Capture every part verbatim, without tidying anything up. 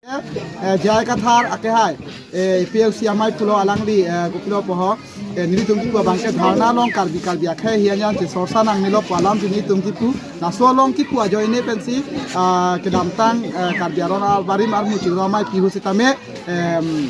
Eh, J I Kathar akehai, eh, A P L C amei pulo alangli, eh, kopilo puho, eh, nelitum kipu abangke dharna along Karbi, Karbi akhei ahin ajan chesorsa nangnelo pu alam si nelitum kipu. Laso along kipu ajoine pensi, ah, kedamtang, eh, Karbi aron arbarim armu chingrum amei pihu sitame, em,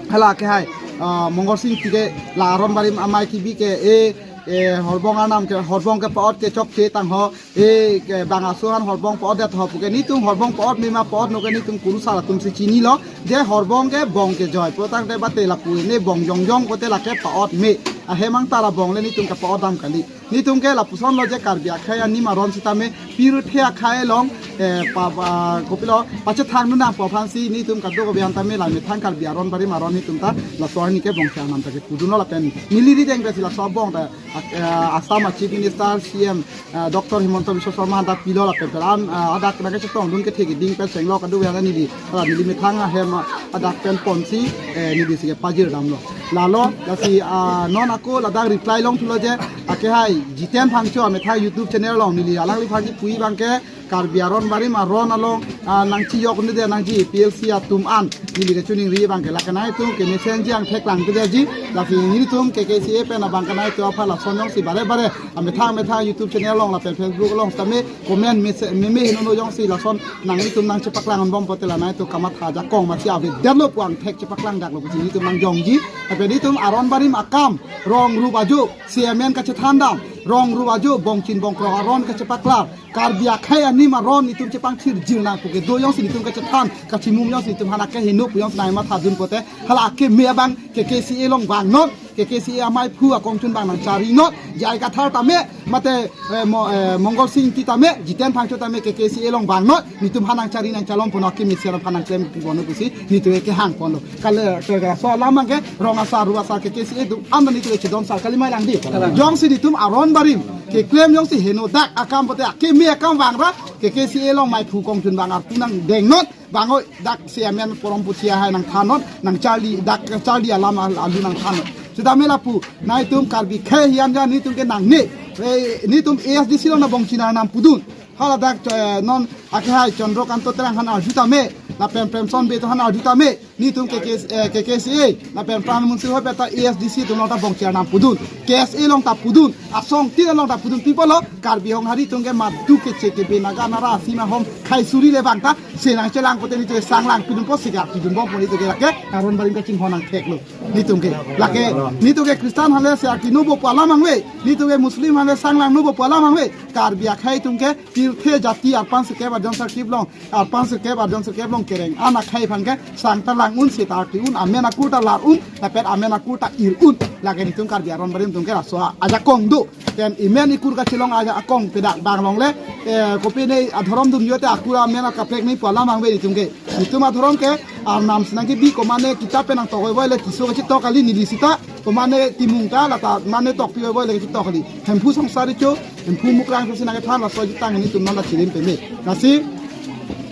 hala akehai, ah, Mongol Sing Ingti ke la aron barim amei kibi ke, eh, eh, horbong anam ke, horbong ke pa-ot ke chokche tangho, eh, ke bang aso aphan horbong pa-otdet ho puke nelitum horbong pa-ot mema pa-ot noke nelitum kurusar atum si chinilo, je horbong ke bong kejoi pulotangte bate lapu ne bong jongjong pote lake pa-ot me. Ahem angta la bong le nelitum ke pa-otdam kali. Nelitum ke lapusonlo je Karbi akhei anim aron sitame pirthe akhei along, eh, pa, pa, kopilo pachethang nunang pu aphansi nelitum kadokave an tame la methang Karbi aron barim aron nelitum ta laso arni ke bong kejoi anam ta kepudunlo lapen neli rideng pensi laso abong ta, eh, Assam a Chief Minister C M, eh, Doctor Himanta Biswa Sarma adak pilo lapen peran, eh, adak nangkachetongdun kethe keding pen senglo kadokave an neli, ah, neli methang ahem adak pen ponsi, eh, neli si kepajirdamlo. Lalo, lasi, ah, non ako ladak reply longthulo je, akehai Jiten Phangcho amethang YouTube channel along neli alangliphan kipu abangke, Karbi aron barim aron along, ah, nangchijok nede nangji A P L C atum an neli kachiningri abangke lake nangtum kemesen ji angthek lang kejaji, lasi nelitum K K C A pen abangke nangtum aphan lason jongsi bare bare amethang methang YouTube channel along lapen Facebook along tame comment mese-, meme henono jongsi lason nangtum nangchepaklang anbom pote la nangtum kamatha ajakong masi avedetlo pu angthek chepaklangdaklo pusi nelitum nangjongji. Tapi nelitum aron barim akam rong rup ajo, C M N kachethandam, rong rup ajo, bongchin bongkrok aron kachepaklar, Karbi akhei anim aron nelitum chepangthirjir nang puke do jongsi nelitum kachethan, kachimum jongsi nelitum aphan akeheno pu jongsi nangmathadun pote, hala akeme abang K K C A along vangnot, K K C A amei phu akongchun abang nangcharinot, J I Kathar tame, mate, eh, Mo-, eh, Mongol Sing Ingti tame, Jiten Phangcho tame K K C A along vangnot, nelitum aphan nangchari nangchalom puno akeme si aphan nangklem pu bono pusi nelitum kehang ponlo. Kale, ke, ke, laso alam abangke rong asar, rup asar K K C A atum an nelitum chedon sar kali mai lang di. Jongsi nelitum aron barim keklem jongsi henodak akam pote akeme akam vangra, K K C A along mei phu kongchun abang arpu nangdengnot, bang oi dak C M N porom puthia hai nangthanot, nangcharli dak charli alam al-, alu nangthanot. Sitame lapu nangtum Karbi akhei ahin ajan nelitum ke nangne, eh, nelitum A S D C along nang bongchin arnam pudun. Hala dak, eh, non akehai Chandra Kanto Terang aphan arju tame, lapen Premchand Bey atum aphan arju tame, nelitum K K, eh, K K C A, lapen Pran Munsing Hoi pen ta A S D C atum along ta bongchin arnam pudun, K S A along ta pudun, asong tin along ta pudun, pi pulo Karbi Honghari atum ke madu keche kebe naga nara asima hom khai suri le bang ta, se nangchelang pote nelitum sang lang pidun po sigar pidun bom po nelitum ke lake, aron barim kachinghon angtheklo. Nelitum ke, lake, nelitum ke Christian aphan le se arti nobo pu alam abang ave, nelitum ke Muslim aphan le sang lang nobo pu alam abang ave, Karbi akhei atum ke pirthe jati arpan sirkep arjon sirkep along, arpan sirkep arjon sirkep along kereng an akhei aphan ke sang ta lang un, se ta arti un, amen akur ta lar un, lapen amen akur ta ir un. Lake nelitum Karbi aron barim atum ke laso ajakong do. Pen amen akur kachelong ajakong pedak bang along le, eh, kopine adhorom dunjote akur amen akaprek ni pu alam abang ave nelitum ke. Nelitum adhorom ke arnam si nangkebi, komane kitap pen nangtok oi voi le Tisso kachetok kali neli sita, komane Timung ta lata mane tokpi oi voi le kachetok kali. Hemphu Songsar Recho, Hemphu Mukrang si nangkethan laso ajutang nelitum non ta chirim peme. Lasi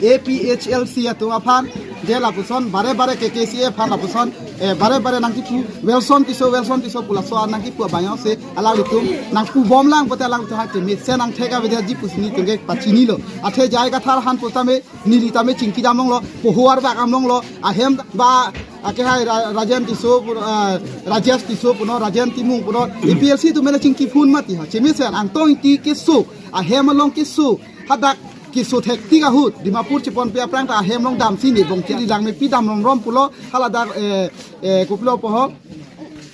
A P H L C atum aphan, je lapuson bare bare K K C A aphan lapuson, eh, bare bare nangkipu Wilson Tisso, Wilson Tisso pu laso an nangkipu abang jongsi alanglitum nangpu bom lang pote alanglitum ha kemesen angthek avedetji pusi nelitum ke pachinilo. Athe J I Kathar aphan pu tame neli tame chingki dam longlo, poho arbak dam longlo, ahem ba akehai Ra-, Rajen Tisso pu, eh, Rajesh Tisso punon, Rajen Timung punon, A P L C atum mena chingki phun mati ha. Chemesen Angtong Ingti keso, ahem along keso, hadak keso thektik ahut, Dimapur cheponpe aphrang ta ahem along damsi ne bongchiri lang me pi dam rom rom pulo, hala dak, eh, eh, kopilo puho.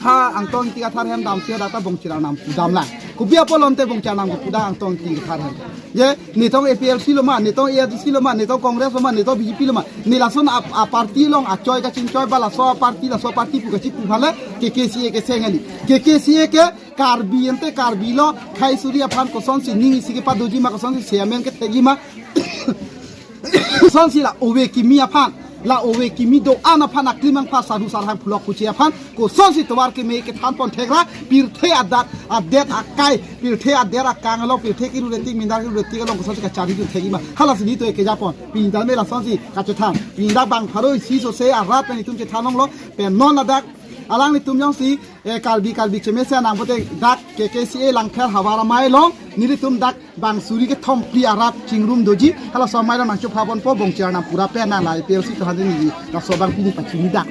Ha Angtong Ingti Kathar ahem damsi hadak ta bongchiri arnam dam lang. Kopi apot lonte bongchiri arnam kepu dak Angtong Ingti Kathar ahem. Je, nelitum A P L C lo ma, nelitum A R D C lo ma, nelitum Congress lo ma, nelitum B J P lo ma. Ne lason a, a party along achoi kachingchoi ba laso a party, laso a party pu kachipu aphan le K K C A keseng kali. K K C A ke Karbi ante Karbi lo, khai suri aphan kosonsi ning isi kepadoji ma, kosonsi chairman kethekji ma. Kosonsi la ove kimi aphan, la ove kimi do-an aphan aklimang pha sadhu sarhang pulok puche aphan, kosonsi tovar keme kethan pon thekra, pirthe adat, adet akai, pirthe adet akang along, pirthe kiru retik, mindar kiru retik along kosonsi kachari dun thekji ma. Halasi nelitum ke japon, pindar me lasonsi kachethan, pindar bang pharo isi sose arat pen itum chethan longlo, pen non ladak, Alanglitum jongsi eh, Karbi Karbi chemese nang pote dak K K C A Langpher havar amei along nelitum dak bang suri kethom phli arap chingrum doji, halaso amei along nangchepha ponpo, bongchar nang pura pen nang la A P L C to hande neli laso abang pini pachini dak.